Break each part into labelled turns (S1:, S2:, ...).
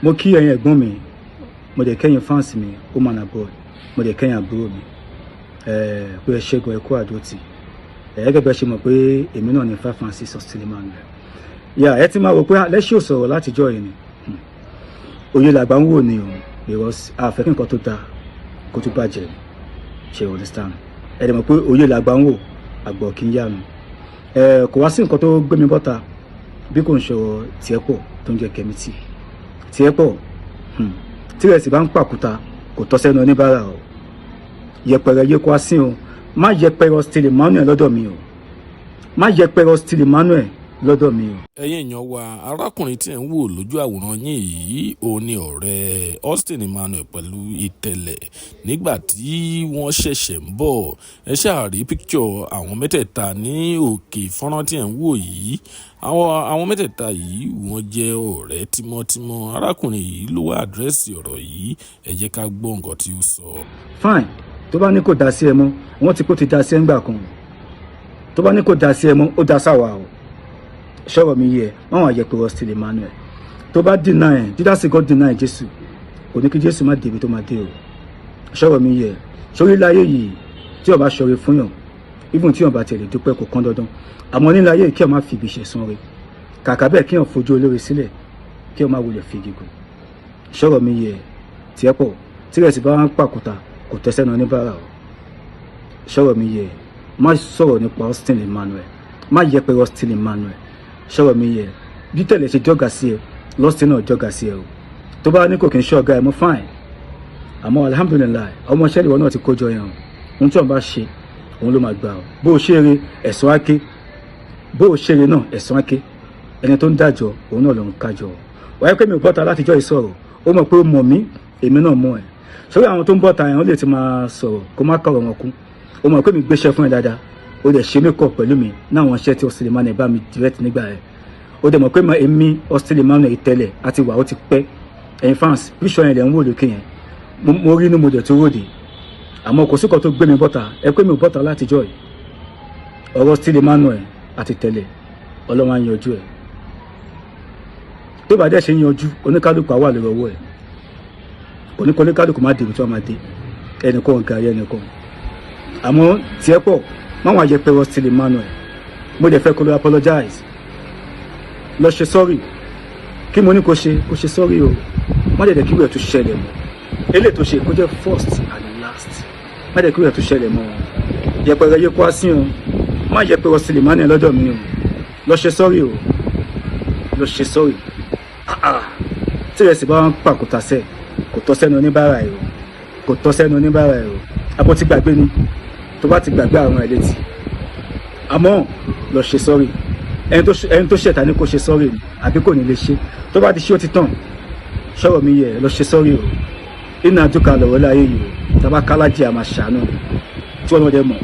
S1: Mo kí ẹ̀yin ẹ̀gbọ́n mi, mo dẹ̀ kẹ́yìn fans mi home and abroad, mo dẹ̀ kẹ́yìn àbúrò mi pé ẹ ṣẹ́gun, ẹ kú àdótì. Ẹ gẹ́gẹ́ bí ẹ ṣe mọ̀ pé èmi náà ní 5 and 6 Austin Emmanuel. Yà ẹ ti máa wò pé lẹ́sìn ò sọ̀rọ̀ látijọ́ yìí ni. Òye làgbà ń wò ni o, because a fẹ́ kí nǹkan tó dáa kó tó bàjẹ́. Ṣe understand? Ẹ dẹ̀ mọ̀ pé òye làgbà ń wò, àgbọ̀ kì í yánu. Ẹ kò wá sí nǹkan tó gbé mi bọ́ta bí kò ń ṣọ̀rọ̀ tiẹ̀ pọ̀ tó ń jẹ́ Kemity. Tiẹ̀ pọ̀ tí rẹ̀ sì bá ń pàkúta, kò tọ́ sẹ́nu oníbàárà o. Yẹpẹrẹ yé kó wá sí o. Má yẹpẹrẹ Austin Emmanuel lọ́dọ̀ mi o. Má yẹpẹrẹ Austin Emmanuel lọ́dọ̀ mi o.
S2: Ẹ̀yin èèyàn wa, arákùnrin tí ẹ̀ ń wò lójú àwòrán yín yìí, òun ni ọ̀rẹ́ Austin Emmanuel pẹ̀lú Ìtẹ̀lẹ̀ nígbà tí wọ́n ṣẹ̀ṣẹ̀ ń bọ̀. Ẹ ṣáà rí picture àwọn mẹ́tẹ̀ẹ̀ta ní òkè fọ́nrán tí ẹ̀ ń wò yìí. Àwọn mẹ́tẹ̀ẹ̀ta yìí, wọ́n jẹ́ ọ̀rẹ́ tímọ́tímọ́. Arákùnrin yìí ló wá address ọ̀rọ̀ yìí. Ẹ jẹ́ ká gbọ́ nǹkan tí ó sọ.
S1: Fine, tó bá ní kò dá sí ẹ mọ́, wọ́n ti kó ti dá sí ẹ ńgbà kan. Tó bá ní kò dá sí ẹ mọ́, ó dá sáwà o. Sọ̀rọ̀ mi yẹ wọ́n wà yẹpẹrẹ Austin Emmanuel. Tó bá deny ẹ̀, Judas God deny Jésù, kò ní kí Jésù má débi tó má dé o. Sọ̀rọ̀ mi yẹ sórí láyé yìí, tí ó bá ṣọre fún yàn, even tí ó bá tẹ̀lé dúpẹ́, kò kán dandan. Àmọ́ nílẹ̀ ayé, kí ọ má fi ibi ṣẹ̀san rẹ̀. Kàkà bẹ́ẹ̀, kí ọ fojú olóore sílẹ̀, kí ọ má wulẹ̀ fi gígùn. Sọ̀rọ̀ mi yẹ tiẹ̀ pọ̀ tí rẹ̀ sì bá ń pàkúta, kò tẹ́sẹ̀ náà oníbàárà o. Sọ̀rọ̀ mi yẹ, má sọ̀rọ̀ nípa Austin Emmanuel, má yẹpẹrẹ Austin Emmanuel. Sọ̀rọ̀ mi yẹ, bí tẹ̀lé ṣe jọ́gà sí ẹ, lọ́sìn náà jọ́gà sí ẹ o. Tó bá ní kò kí n ṣe ọ̀gá ẹ mọ́, fine. Àmọ́ alhamdulillahi, ọmọ iṣẹ́ ìwọ náà ti kójọ yẹn o. Ohun tí wọ́n bá ṣe, òun ló máa gbà o. Bó o ṣe eré, ẹ̀sùn áké. Bó o ṣe eré náà, ẹ̀sùn áké. Ẹni tó ń dájọ́, òun náà ló ń kájọ. Wáyé pé mi ò bọ́ta látijọ́ ìsọ̀rọ̀, ó mọ̀ pé ó mọ̀ mí, èmi náà mọ̀ ẹ́. Sórí àwọn tó ń bọ́ta yẹn, ó lè ti máa sọ̀rọ̀ kó má kọ̀rọ̀ wọn kú. Ó mọ̀ pé mi gbéṣẹ́ fún ẹ dáadáa, ó dẹ̀ ṣe mí kọ̀ pẹ̀lú mi náà, àwọn iṣẹ́ tí Austin Emmanuel bá mi direct nígbà yẹn. Ó dẹ̀ mọ̀ pé èmi Austin Emmanuel tẹ́lẹ̀ àti wà ó ti pẹ́. Ẹ̀yin fans, bíṣọ yẹn lẹ̀ ń wò lókè yẹn, mo rí inú, mo dẹ̀ tó ròde. Àmọ́ kò sí kan tó gbé mi bọ́ta. Ẹ pé mi ò bọ́ta látijọ́ yìí. Ọ̀rọ̀ Austin Emmanuel àti tẹ́lẹ̀, Ọlọ́run á yanjú ẹ̀. Tó bá dẹ̀ ṣe ń yanjú, oníkálukú á wà lórí ọwọ́ ẹ̀. Oníkálukú má débi tí wọ́n máa dé. Ẹnìkan gàrí ẹnìkan. Àmọ́ tiẹ̀ pọ̀, má wàá yẹpẹrẹ Austin Emmanuel. Mo dẹ̀ fẹ́ kó lọ apologize, lọ ṣe sorry. Kí mo ní kó ṣe, kó ṣe sorry o. Má dẹ̀ kí wíwẹ̀ tó ṣẹlẹ̀ mọ́. Eléyìí tó ṣe, kó jẹ́ first and last. Má dẹ̀ kí wíwẹ̀ tó ṣẹlẹ̀ mọ́. Yẹpẹrẹ yẹ kó wá sí o. Má yẹpẹrẹ Austin Emmanuel lọ́dọ̀ mi o. Lọ ṣe sorry o, lọ ṣe sorry. Tí rẹ̀ sì bá wọn pàkúta sẹ́ẹ̀, kò tọ́ sẹ́nu oníbàárà ẹ̀ o, kò tọ́ sẹ́nu oníbàárà ẹ̀ o. Àbọ̀ ti gbàgbé ni. Tó bá ti gbàgbé, àrùn ẹ̀ létí. Àmọ́ lọ ṣe sorry. Ẹni tó ṣẹ̀ta ní kó ṣe sorry ni, àbí kò ní lè ṣe. Tó bá ti ṣe, ó ti tàn. Sọ̀rọ̀ mi yẹ, lọ ṣe sorry o. Iná àdúkà lọ̀rọ̀ láyé yìí o. Tàbá kálájì, àmà ṣàánú tí wọ́n dẹ̀ mọ̀.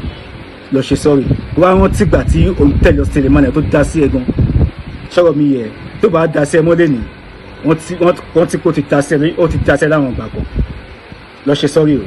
S1: Lọ ṣe sorry. Wá rántí gbà tí òun tẹ̀lé Austin Emmanuel tó dá sí ẹ gan. Sọ̀rọ̀ mi yẹ, tó bá dá sí ẹ mọ́lẹ̀ ní wọ́n ti kó ti dá sí ẹ, ó ti dá sí ẹ láwọn ìgbà kan. Lọ ṣe sorry o.